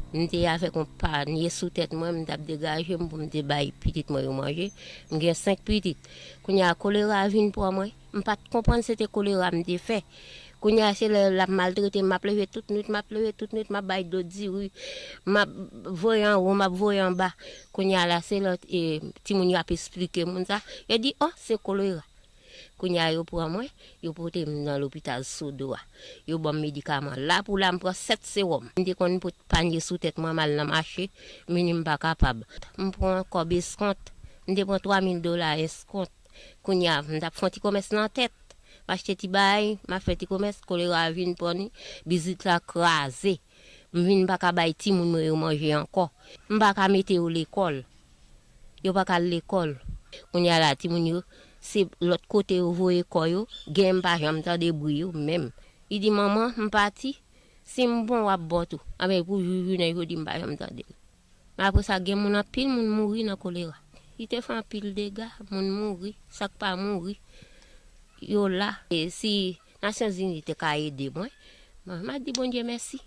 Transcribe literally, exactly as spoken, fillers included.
M te avèk yon panye sou tèt mwen, m t ap degaje m pou m te bay pitit mwen yo manje. M gen senk pitit. Kounye a, kolera vin pran mwen. M pa t konprann se te kolera m te fè. Kounye a, se lè l ap maltrete m, m ap leve tout nwit, m ap leve tout nwit, m ap bay dlo diri, m ap voye anwo, m ap voye anba. Kounye a la, se lè e, timoun yo ap esplike moun sa, yo di, oh, se kolera. Kounye a, yo pran mwen, yo pote m nan lopital Sodo a. Yo ban m medikaman. La pou la, m pran sèt sewòm. M te konn pot panye sou tèt mwen, m al nan mache, m vini m pa kapab. M pran kòb eskont. M te pran twa mil dola eskont. Kounye a, m t ap fè yon ti komès nan tèt. M achte ti bagay, m ap fè ti komès, kolera vin pran ni, bizit la kraze. M vin pa ka bay timoun mwen yo manje ankò. M pa ka mete yo lekòl. Yo pa ka al lekòl. Kounye a la, timoun yo, se lòt kote yo voye kò yo, gen m pa janm tande bri yo menm. Li di, manman, m pati, si m bon, w ap bon tou. Anben, pou jou jounen jodi, m pa janm tande l. Men apre sa, gen moun, anpil moun mouri nan kolera. Li te fè anpil dega, moun mouri, sa k pa mouri, yo la. E si Nasyonzini te ka ede mwen, mwen, m ap di Bondye mèsi.